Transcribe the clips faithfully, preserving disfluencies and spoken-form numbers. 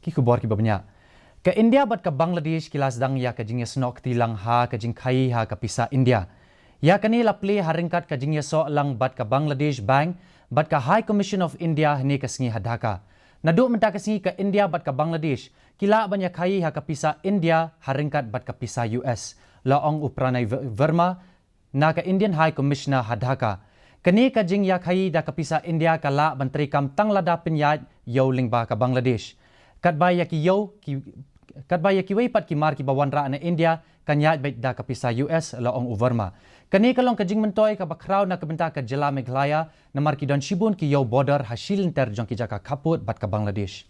Ki khubor kiba bniah. Ka India bad ka Bangladesh ki la sdang ïa ka jingïasnoh kti lang ha ka jingkhaïi ha ka pisa India. Ïa kane la plie ha ryngkat ka jingïasoh lang bad ka Bangladesh Bank bad ka High Commission of India hynne ka sngi ha Dhaka. Naduh mynta ka sngi ka India bad ka Bangladesh ki lah ban ïakhaïi ha ka pisa India ha ryngkat bad ka pisa U S, la ong u Pranay V-, Verma, na ka Indian High Commissioner ha Dhaka. Kane ka jingïakhaïi da ka pisa India ka lah ban treikam tang lada pynïaid ïa u lyngba ka Bangladesh. Katba ïa ki ïew ki, katba ïa kiwei pat ki mar kiba wanrah na India kan ïaid beit da ka pisa U S, la ong u Verma. Kane ka long ka jingmyntoi kaba khraw na ka bynta ka jylla Meghalaya namar ki don shibun ki ïew border ha shi lynter jong ki jaka khappud bad ka Bangladesh.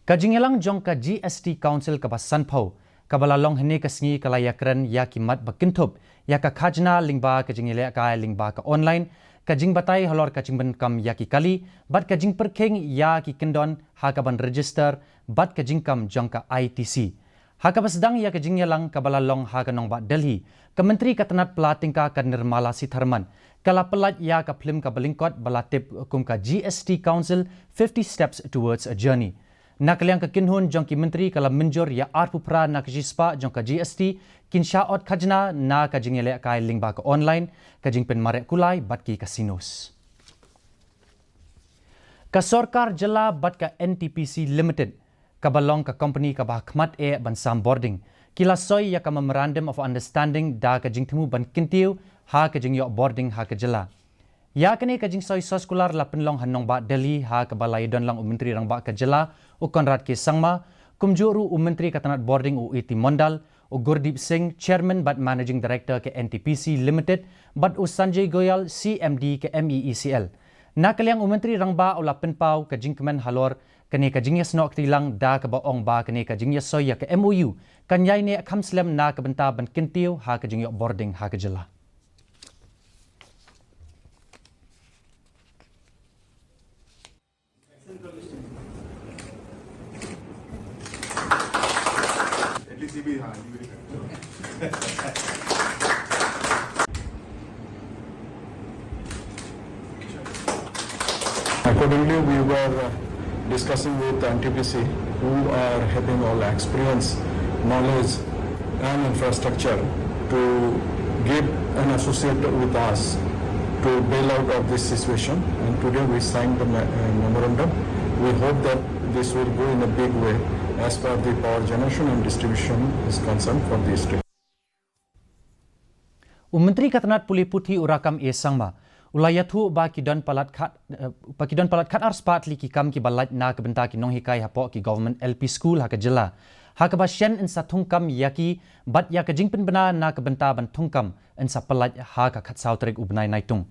Ka jingïalang jong ka G S T Council kaba sanphew, kaba la long hynne ka sngi ka la ïakren ïa ki mat ba kynthup ïa ka khajna lyngba ka jingïalehkai lyngba ka online, ka jingbatai halor ka jingpyndonkam ïa ki kali, bad ka jingpyrkhing ïa ki kyndon ha kaban register bad ka jingkam jong ka I T C. Ha kaba sdang ïa ka jingïalang kaba la long ha ka nongbah Delhi, ka Myntri ka tnat pla tyngka ka Nirmala Sitharaman ka la pyllait ïa ka phlim kaba lyngkot ba la tip kum ka G S T Council fifty Steps Towards a Journey. Na ka liang ka kynhun jong ki myntri ka la mynjur ïa arphew phra na ka shispah jong ka G S T kin shah ot khajna na ka jingïalehkai lyngba ka online, ka jingpynmareh kulai bad ki casinos. Ka sorkar jylla bad ka N T P C Limited, kaba long ka company kaba ha khmat eh ban sam bording, ki la soi ïa ka Memorandum of Understanding da ka jingthmu ban kyntiew ha ka jingïoh bording ha ka jylla. Ïa kane ka jingsoi soskular la pynlong ha nongbah Delhi ha kaba la ïadon lang u Myntri Rangbah ka jylla u Conrad K Sangma, kumjuh ruh u Myntri ka tnat bording u A T Mondal, u Gurdeep Singh, Chairman bad Managing Director ka N T P C Limited, bad u Sanjay Goyal, C M D ka M E E C L. Na ka liang u Myntri Rangbah u la pynpaw ka jingkmen halor kane ka jingïasnoh kti lang da kaba ong ba kane ka jingïasoi ïa ka M O U kan ïaineh kham slem na ka bynta ban kyntiew ha ka jingïoh bording ha ka jylla. Accordingly, we were, uh, discussing with N T P C, who are having all experience, knowledge, and infrastructure to give an associate with us to bail out of this situation. And today we signed the me-, uh, memorandum. We hope that this will go in a big way as far the power generation and distribution is concerned for the state. U Myntri ka tnat pule puthi u Rakkam A Sangma u la ïathuh ba ki don palat khat, eh, ba ki don palat khat ar spah tylli ki kam kiba lait na ka bynta ki nonghikai hapoh ki Government L P School ha ka jylla, ha kaba shen yn sa thungkam ïa ki, bad ïa ka jingpynbna na ka bynta ban thungkam yn sa pyllait ha ka khatsaw tarik u bnai Naitung.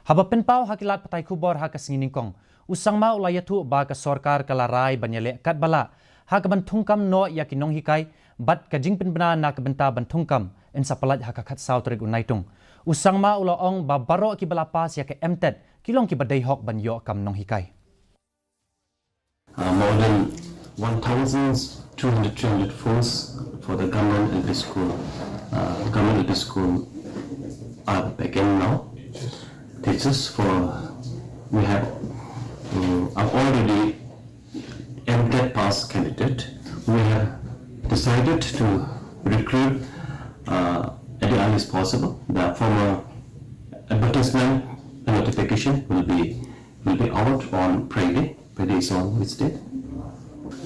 Haba pynpaw ha ki lad pathai khubor ha ka sngi nyngkong, u Sangma u la ïathuh ba ka sorkar ka la rai ban ïaleh katba lah ha kaban thungkam noh ïa ki nonghikai, bad ka jingpynbna na ka bynta ban thungkam yn sa pyllait ha ka khatsaw tarik u Naitung. U Sangma u la ong ba baroh kiba la pass ïa ka M tet ki long kiba dei hok ban ïoh kam nonghikai. Uh, more than one thousand two hundred, three hundred force for the government L P school. Uh, government L P school are vacant now. Teachers for, we have, uh, are already M tet pass candidate. We have decided to recruit, uh, at the earliest possible. The formal advertisement and notification will be will be out on Friday. Friday is on which date?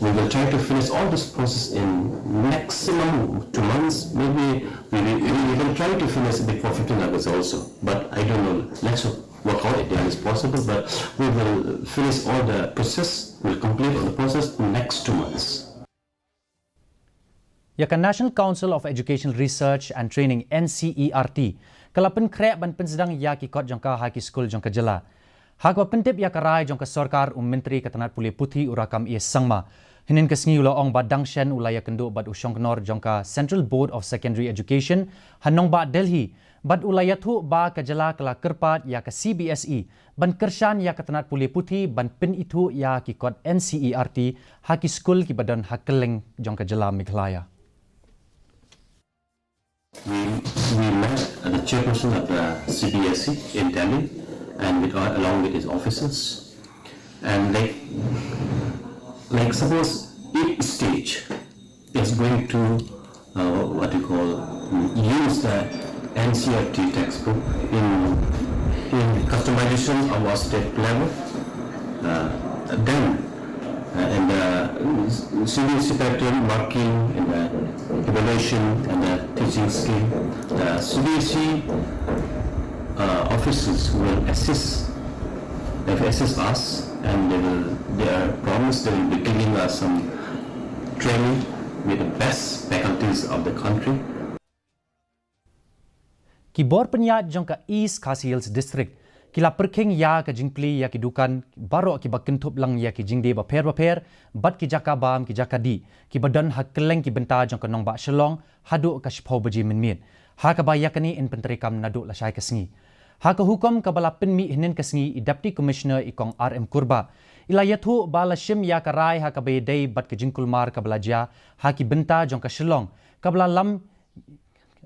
We will try to finish all this process in maximum two months. Maybe we will, we will try to finish before fifteenth August also. But I don't know. Let's work out if that is possible. But we will finish all the process. We'll complete all the process in next two months. Ïa ka National Council of Educational Research and Training, N C E R T, ka la pynkhreh ban pynsdang ïa ki kot jong ka ha ki skul jong ka jylla. Ha kaba pyntip ïa ka rai jong ka sorkar, u Myntri ka tnat pule puthi u Rakkam A Sangma, hynnin ka sngi u la ong ba dang shen u la ïakynduh bad u shongknor jong ka Central Board of Secondary Education ha nongbah Delhi, bad u la ïathuh ba ka jylla ka la kyrpad ïa ka C B S E ban kyrshan ïa ka tnat pule puthi ban pynithuh ïa ki kot N C E R T ha ki skul kiba don ha kylleng jong ka jylla Meghalaya. We, we met the chairperson of the C B S E in Delhi and with, uh, along with his officers. And like, like suppose each stage is going to, uh, what you call, mm, use the N C E R T textbook in, in customization of our state level. Uh, then, uh, in the C B S E pattern marking, in the evaluation and the teaching scheme, the C B S E, uh, officers will assist, they've assist us, and they will, they are promised they will be giving us some training with the best faculties of the country. Ki bor pynïaid jong ka East Khasi Hills District ki la pyrkhing ïa ka jingplie ïa ki dukan baroh kiba kynthup lang ïa ki jingdie bapher bapher bad ki jaka bam, ki jaka dih kiba don ha kylleng ki bynta jong ka nongbah Shillong haduh ka shiphew baje mynmiet, ha kaba ïa kane yn pyntreikam naduh lashai ka sngi. Ha ka hukum kaba la pynmih hynnin ka sngi, i Deputy Commissioner, i Kong R M Kurbah, i la ïathuh ba la shim ïa ka rai ha kaba ïadei bad ka jingkulmar kaba la jia ha ki bynta jong ka Shillong, kaba la lam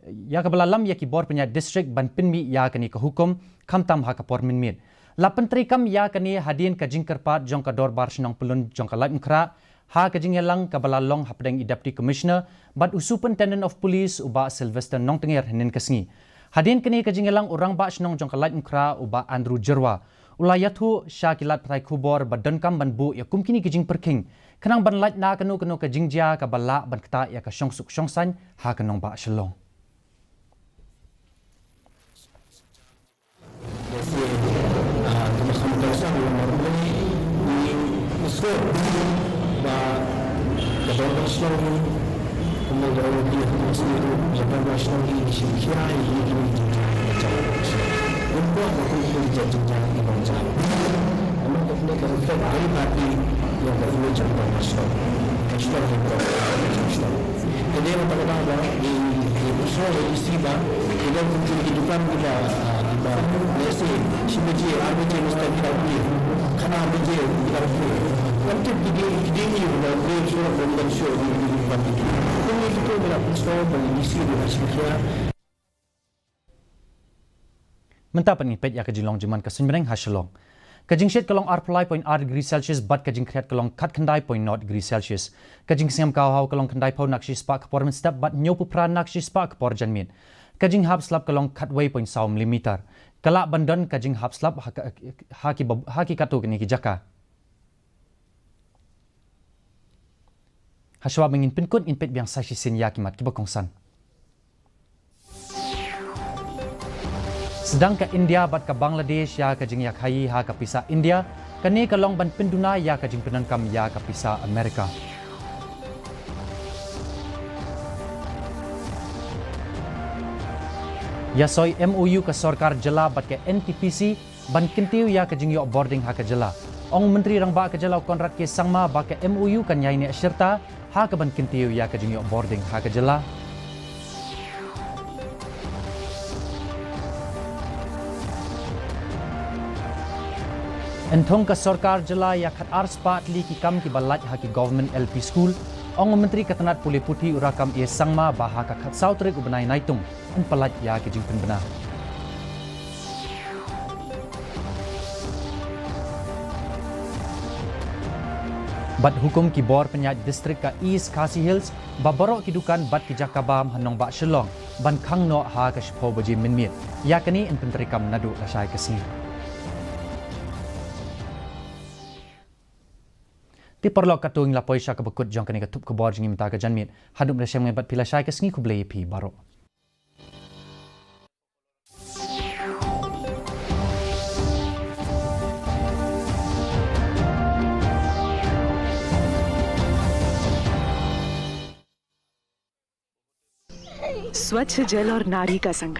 ïa kaba la lam ïa ki bor pynïaid district ban pynmih ïa kane ka hukum khamtam ha ka por mynmiet. La pyntreikam ïa kane hadien ka jingkyrpad jong ka Dorbar Shnong Pyllun jong ka Laitumkhrah ha ka jingïalang kaba la long hapdeng i Deputy Commissioner bad u Superintendent of Police, u Bah Sylvester Nongtnger, hynnin ka sngi. Hadien kane ka jingïalang, u Rangbah Shnong jong ka Laitumkhrah, u Bah Andrew Jyrwa, u la ïathuh sha ki lad pathai khubor ba donkam ban buh ïa kum kine ki jingpyrkhing khnang ban lait na kano kano ka jingjia kaba lah ban ktah ïa ka shongsuk shongsaiñ ha ka nongbah Shillong. Mynta pat ngin peit ïa ka jinglong jingman ka suiñbneng ha Shillong. Ka jingshit ka long arphew lai point ar degree Celsius bad ka jingkhriat ka long khatkhyndai point nod degree Celsius. Ka jingsngem ka haw ka long khyndaiphew na ka shispah ka por mynstep bad hynñiewphew phra na ka shispah ka por janmiet. Ka jinghap slap ka long khatwei point saw millimeter. Ka lah ban don ka jinghap slap ha ki katto katne ki jaka. Hashwa ba ngin pynkut, ngin peit biang sa shisien ïa ki mat kiba kongsan. Sdang ka India bad ka Bangladesh ïa ka jingïakhaii ha ka pisa India, kane ka long ban pynduna ïa ka jingpyndonkam ïa ka pisa Amerika. Ïasoi M O U ka sorkar jylla bad ka N T P C ban kyntiew ïa ka jingïoh bording ha ka jylla. Ong u Myntri Rangbah ka jylla u Conrad K Sangma ba ka M O U kan ïaineh shirta ha kaban kyntiew ïa ka jingïoh bording ha ka jylla. Yn thung ka sorkar jylla ïa khatar spah tylli ki kam kiba lait ha ki government L P school. Ong u Myntri ka tnat pule puthi u Rakkam A Sangma ba ha ka khatsaw tarik u bnai Naitung yn pyllait ïa ki jingpynbna. Bad hukum ki bor pynïaid district ka East Khasi Hills ba baroh ki dukan bad ki jaka bam ha nongbah Shillong ban khang noh ha ka shiphew baje mynmiet. Ïa kane yn pyntreikam naduh lashai ka sngi. Te paralok, katto ngi la poi sha kaba kut jong kane ka thup khubor jong ngi mynta ka janmiet. Haduh mynta shem ngai bad phi lashai ka sngi, khublei ïa phi baroh. स्वच्छ जल और नारी का संकल्प।